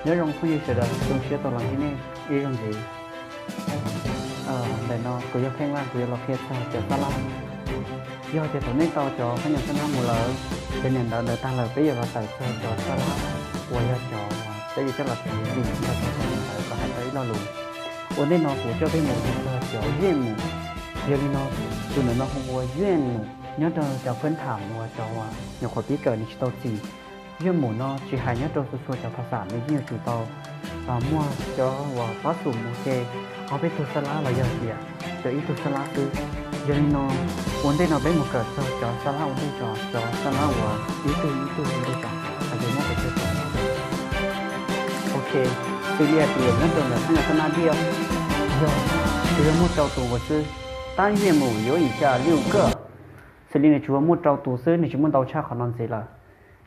Nyob zoo phooj ywg sawv daws, zoo siab tau los ntsib nej ib zaug ntxiv. Ntawm no kuv yog Pheej Vaj, kuv yuav los qhia txog cov xab lab. Yog tias thaum nej tau cov phab nyas xab nab mus lawm, cov niam ntawv ntawd tag lawm, peb yuav los tawm txog cov xab lab uas yog cov peb yuav coj los piv li ntawd kom hais tau ib lo lus. Ua ntej no kuv coj peb mus txog cov viaj mus. Yog li no, tus ntawm no hu ua viaj mus nyob rau cov phab tham uas cov nyuam qhuav pib kawm nws tsis tau txis. Viaj mus no tsis hais nyob rau txhua txhua cov phas xam, nws yeej yuav tsum tau muaj cov uas pab xum mus ke ob peb tug xab lab los yog tias cov ib tug xab lab xwb. Yog li no, ua ntej no peb mus kawm txog cov xab lab ua ntej tso, cov xab lab uas ib tug ib tug ua ntej tso, hais tias muaj pes tsawg tus. Ok, xws li hais tias nyob rau ntawm phab nyas xab nab diaj, yog, kuv yuav muaj rau tus uas xwb, tab viaj mus yuav ib xya liuj kawj. Xws li nws tsuas muaj rau tus xwb, nws tsis muaj ntau tshaj qhov no ntxiv lawm.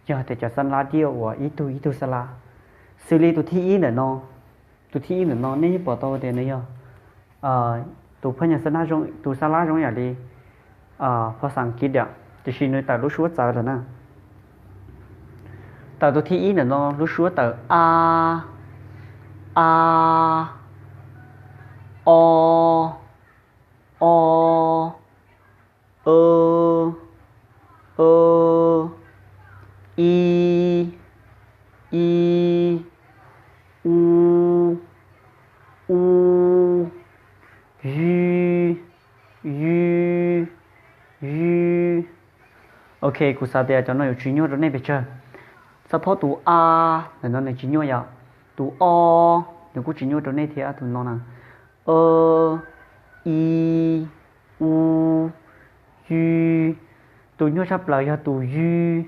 Yog tias cov xab lab diaj uas ib tug ib tug xab lab, xws li tus thib ib ntawm no, tus thib ib ntawm no nej yeej pom tau tias nws yog tus phab nyas xab lab zoo, tus xab lab zoo yam li phas xam kiv diam, tiam sis nws tawm lub suab txawv lawm na. Tawm tus thib ib ntawm no lub suab tawm a, a, o, o, o, o, i, i, u, u, y, y, y. Ok, kuv xav tias cov no yuav tsis nyuaj rau nej pes tsawg. Xab phob tus a ntawm no nws tsis nyuaj yom. Tus o nws kuj tsis nyuaj rau nej thiab, tus no na. O, i, u, y. Tus nyuaj tshaj plaws yog tus y.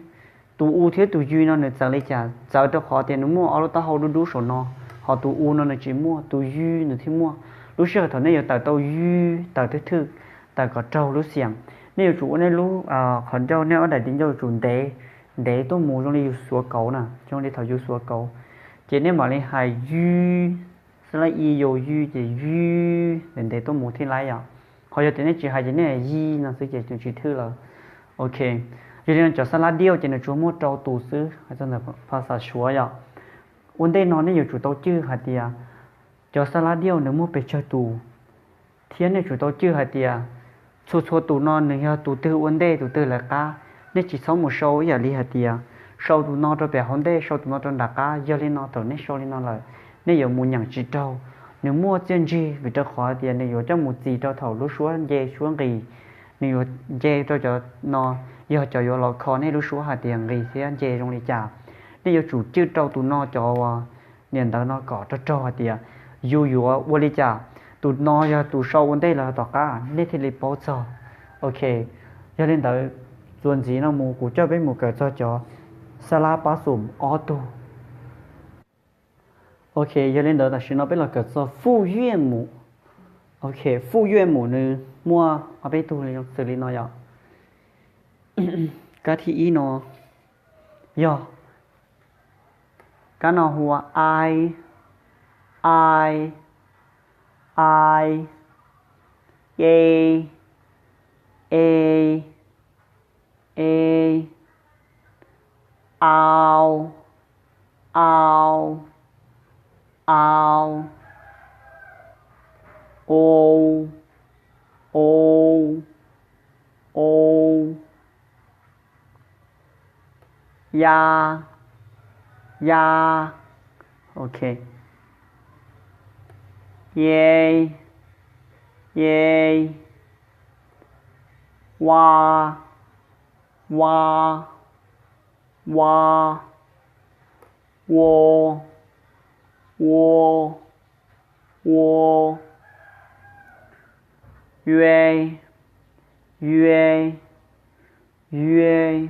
Tus u thiab tus y no nws txawv li cas? Txawv rau qhov tias nws muaj ob lub taub hau dub dub saum no, ho tus u no nws tsis muaj, tus y nws thiaj muaj. Lub sij hawm thaum nej yuav tawm tau y, tawm thwj thwj, tawm kom raug lub xiam, nej yuav tsum ua nej lub qhov ncauj, nej ob daim di ncauj yuav tsum ntev, ntev tuaj mus zoo li yus xuav kauv na, zoo li thaum yus xuav kauv. Ces nej mam li hais y, xab lab i yau y ces y, ntev ntev tuaj mus thiaj laib yom. Ho yog tias nej tsis hais ces nej hais yi no xwb ces nws tsis thwj lawm. Ok, yog li no cov xab lab diaj ces nws tsuas muaj rau tus xwb, hais txog ntawm phas xam suav yom. Ua ntej no nej yuav tsum tau cwj hais tias cov xab lab diaj nws muaj pes tsawg tus, thiab nej tsum tau cwj hais tias txhua txhua tus no nws yog tus twg ua ntej tus twg lawv qab. Nej tsis txhob mus sau ib yam li hais tias sau tus no rau pem hauv ntej, sau tus no rau nram qab. Yog li no thaum nej sau li no lawm, nej yuav mus nyeem tsis raug. Nws muaj txiaj ntsig vim rau qhov tias nws yuav coj mus txis rau thaum lub suab nce suab nqis. Nws yuav nce rau cov no, yog cov yuav los kho nej lub suab hais tias nqis thiab nce zoo li cas. Nej yuav tsum cwj rau tus no cov uas niam ntawv no kom raug raug hais tias yus yuav ua li cas. Tus no yog tus sau ua ntej los tom qab, nej thiaj li paub txog. Ok, yog li ntawd, txuas ntxiv no mus kuv coj peb mus kawm txog cov xab lab pab xum ob tug. Ok, yog li ntawd tam sim no peb los kawm txog fuj yuaj mus. Ok, fuj yuaj mus nws muaj ob peb tug xws li no yom. Kab thib ib no yog, kab no hu ua ai, ai, ai, e, e, e, au, au, au, o, o, o, ya, ya. Ok, ye, ye, wa, wa, wa, wo, wo, wo, yue, yue, yue.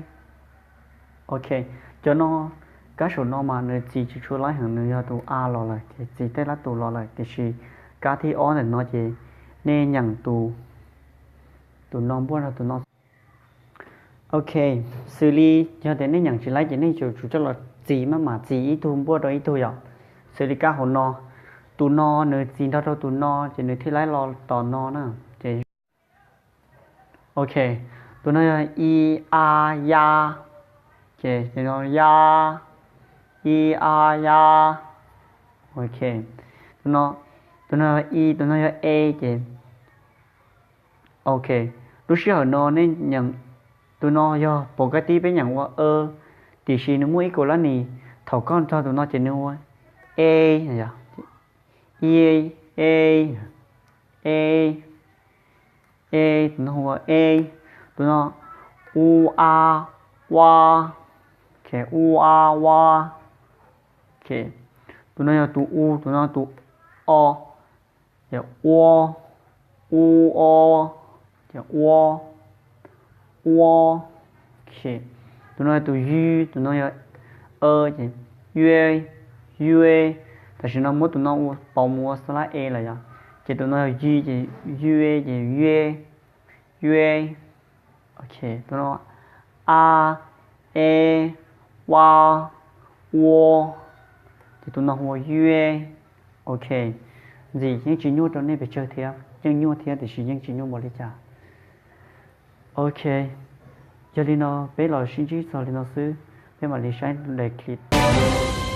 Ok, cov no, kab saum no mas nws txis tsis tshua laib heev, nws yog tus a los lawm ces txis tej lab tus los lawm, tiam sis kab thib ob ntawm no ces nej nyeem tus, tus no npuaj rau tus no. Ok, xws li yog tias nej nyeem tsis laib ces nej yuav tsum coj los txis maj mam txis ib tug npuaj rau ib tug yom. Xws li kab hauv no, tus no nws txis nrog rau tus no ces nws thiaj laib los tom no na. Ces, ok, tus no yog i, a, ya, ces no ya, i, a, ya, Ok, tus no, tus no yog i, tus no yog e ces, ok, lub sij hawm no nej nyeem, tus no yog pov kab tib peb nyeem ua a, tiam sis nws muaj ib kaum lab nis, thaum koj nrog tus no ces nws ua e, e, e, e, e, tus no ua e, tus no u a, ua, ok, u a, ua, ok, tus no yog tus u, tus no tus o, ces ua, u o, ces ua, ua, ok, tus no yog tus y, tus no yog e, ces yue, yue, tam sim no muab tus no ua pauv mus ua xab lab e lawm yom, ces tus no yog y ces yue, ces yue, yue, ok, tus no a, e, ua, ua, ces tus no hu ua yue, ok, ntxim yeej tsis nyuaj rau nej pes tsawg thiab, yeej nyuaj thiab tiam sis yeej tsis nyuaj npaum li cas. Ok, yog li no peb los sib ntsib txog li no xwb, peb mam li saib daim clip.